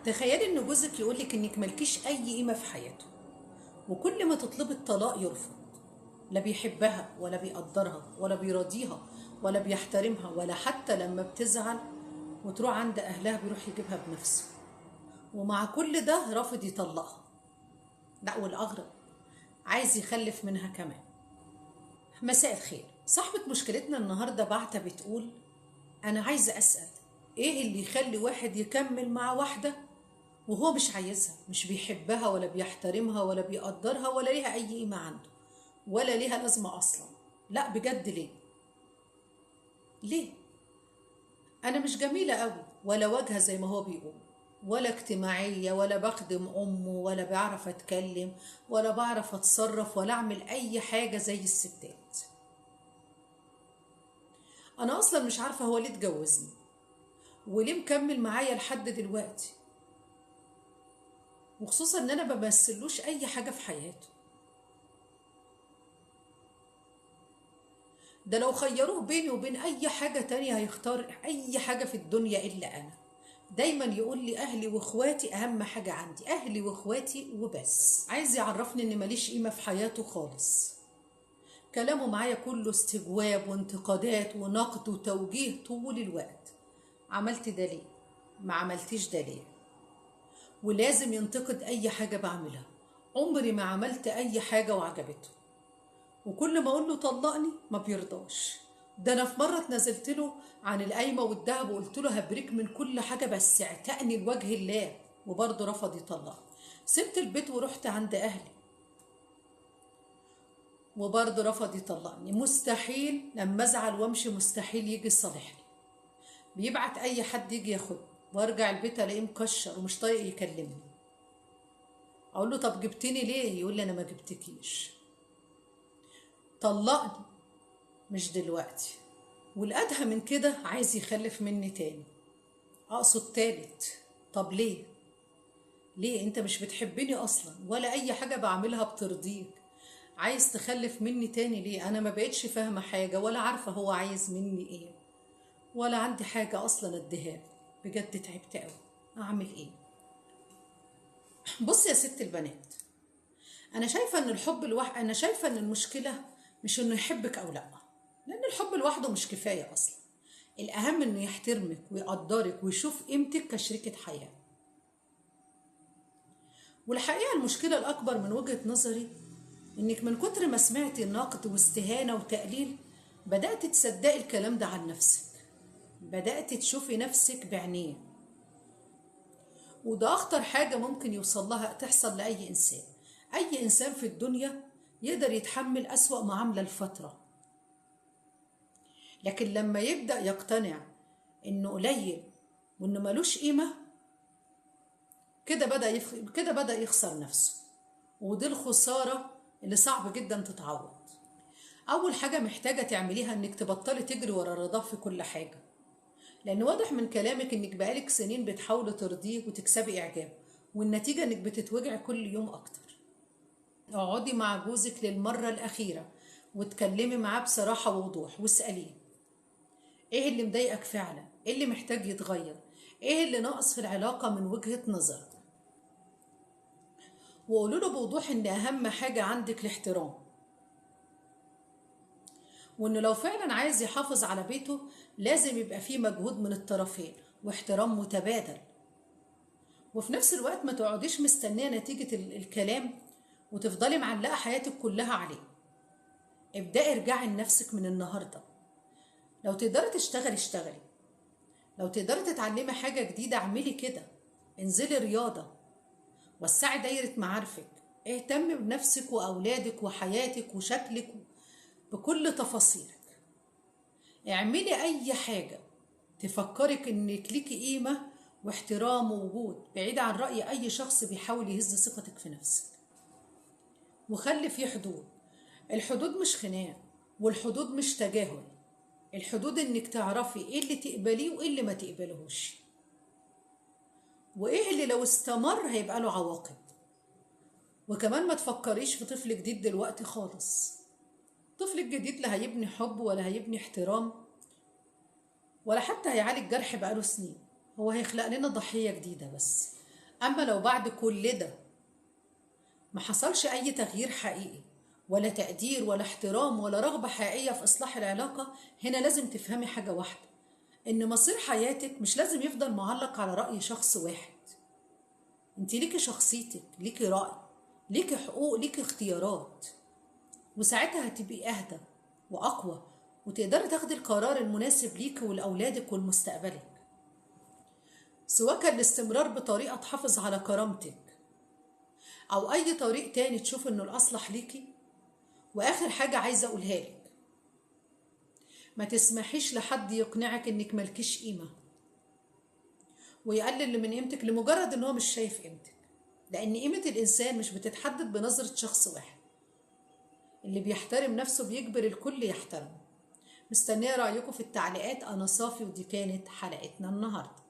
تخيلي ان جوزك يقولك انك مالكيش اي قيمة في حياته، وكل ما تطلبي الطلاق يرفض. لا بيحبها ولا بيقدرها ولا بيراضيها ولا بيحترمها، ولا حتى لما بتزعل وتروح عند اهلها بيروح يجيبها بنفسه، ومع كل ده رافض يطلقها. لا والاغرب عايز يخلف منها كمان. مساء الخير. صاحبة مشكلتنا النهاردة بعتة بتقول: أنا عايزة أسأل، إيه اللي يخلي واحد يكمل مع واحدة وهو مش عايزها، مش بيحبها ولا بيحترمها ولا بيقدرها ولا ليها أي قيمة عنده ولا ليها لازمة أصلا؟ لا بجد ليه؟ ليه؟ أنا مش جميلة قوي ولا واجهة زي ما هو بيقول، ولا اجتماعية، ولا بخدم أمه، ولا بعرف أتكلم، ولا بعرف أتصرف، ولا أعمل أي حاجة زي الستات. أنا أصلا مش عارفة هو ليه اتجوزني وليه مكمل معايا لحد دلوقتي، وخصوصا إن أنا بمثلوش أي حاجة في حياته. ده لو خيروه بيني وبين أي حاجة تانية هيختار أي حاجة في الدنيا إلا أنا. دايما يقول لي أهلي وإخواتي أهم حاجة عندي، أهلي وإخواتي وبس. عايز يعرفني إن ماليش قيمة في حياته خالص. كلامه معايا كله استجواب وانتقادات ونقد وتوجيه طول الوقت. عملت ده ليه؟ ما عملتيش ده ليه؟ ولازم ينتقد أي حاجة بعملها. عمري ما عملت أي حاجة وعجبته، وكل ما أقول له طلقني ما بيرضاش. ده أنا في مرة اتنازلت له عن القايمة والذهب وقلت له هبريك من كل حاجة بس اعتقني لوجه الله، وبرضه رفض يطلقني. سبت البيت ورحت عند أهلي وبرضه رفض يطلقني. مستحيل لما أزعل وأمشي مستحيل يجي يصالحني، بيبعت أي حد يجي ياخدني، وأرجع البيت ألاقيه مكشر ومش طايق يكلمني. أقول له طب جبتني ليه؟ يقول لي أنا ما جبتكيش، طلقني مش دلوقتي. والأدهى من كده عايز يخلف مني تاني، أقصد تالت. طب ليه؟ ليه؟ أنت مش بتحبني أصلا ولا أي حاجة بعملها بترضيك، عايز تخلف مني تاني ليه؟ أنا ما بقتش فاهمة حاجة ولا عارفة هو عايز مني إيه، ولا عندي حاجة أصلا أديها. بجد تعبت أوي، أعمل إيه؟ بص يا ست البنات، أنا شايفة إن الحب لوحده، أنا شايفة إن المشكلة مش إنه يحبك أو لأ، لأن الحب لوحده مش كفاية أصلا. الأهم إنه يحترمك ويقدرك ويشوف قيمتك كشريكة حياة. والحقيقة المشكلة الأكبر من وجهة نظري إنك من كتر ما سمعتي نقد واستهانة وتقليل بدأت تصدقي الكلام ده عن نفسك، بدأت تشوفي نفسك بعينيه. وده أخطر حاجة ممكن يوصل لها تحصل لأي إنسان. أي إنسان في الدنيا يقدر يتحمل أسوأ معاملة لفترة، لكن لما يبدأ يقتنع إنه قليل وإنه ملوش قيمة كده بدأ يخسر نفسه، ودي الخسارة اللي صعب جدا تتعوض. أول حاجة محتاجة تعمليها إنك تبطلي تجري ورا رضاه في كل حاجة، لأن واضح من كلامك إنك بقالك سنين بتحاولي ترضيه وتكسبي إعجابه، والنتيجة إنك بتتوجعي كل يوم أكتر. اقعدي مع جوزك للمرة الأخيرة وتكلمي معاه بصراحة ووضوح، واسأليه إيه اللي مضايقك فعلا؟ إيه اللي محتاج يتغير؟ إيه اللي ناقص في العلاقة من وجهة نظرك؟ وقولوا له بوضوح إن أهم حاجة عندك الاحترام، وإنه لو فعلا عايز يحافظ على بيته لازم يبقى فيه مجهود من الطرفين واحترام متبادل. وفي نفس الوقت ما تقعديش مستنية نتيجة الكلام وتفضلي معلقة حياتك كلها عليه. ابدأي ارجعي لنفسك من النهاردة. لو تقدري تشتغلي اشتغلي، لو تقدري تتعلمي حاجة جديدة اعملي كده، انزلي رياضة، وسعي دايرة معارفك، اهتمي بنفسك وأولادك وحياتك وشكلك بكل تفاصيلك. اعملي أي حاجة تفكرك إنك ليكي قيمة واحترام ووجود، بعيد عن رأي أي شخص بيحاول يهز ثقتك في نفسك. وخلي فيه حدود. الحدود مش خناق، والحدود مش تجاهل. الحدود إنك تعرفي إيه اللي تقبليه وإيه اللي ما تقبلهوش، وإيه اللي لو استمر هيبقى له عواقب. وكمان ما تفكريش في طفل جديد دلوقتي خالص. الطفل الجديد لا هيبني حب ولا هيبني احترام ولا حتى هيعالج جرح بقاله سنين. هو هيخلق لنا ضحية جديدة بس. أما لو بعد كل ده ما حصلش أي تغيير حقيقي ولا تقدير ولا احترام ولا رغبة حقيقية في إصلاح العلاقة، هنا لازم تفهمي حاجة واحدة، إن مصير حياتك مش لازم يفضل معلق على رأي شخص واحد. انت ليكي شخصيتك، ليكي رأي، ليكي حقوق، ليكي اختيارات، وساعتها هتبقي أهدى وأقوى وتقدري تاخدي القرار المناسب ليكي ولأولادك ولمستقبلك، سواء كان الاستمرار بطريقة تحافظ على كرامتك أو أي طريق تاني تشوف إنه الأصلح ليكي. وآخر حاجة عايزة أقولها لك، ما تسمحيش لحد يقنعك إنك مالكيش قيمة ويقلل من قيمتك لمجرد إن هو مش شايف قيمتك، لأن قيمة الإنسان مش بتتحدد بنظرة شخص واحد. اللي بيحترم نفسه بيجبر الكل يحترمه. مستنية رأيكم في التعليقات. أنا صافي ودي كانت حلقتنا النهاردة.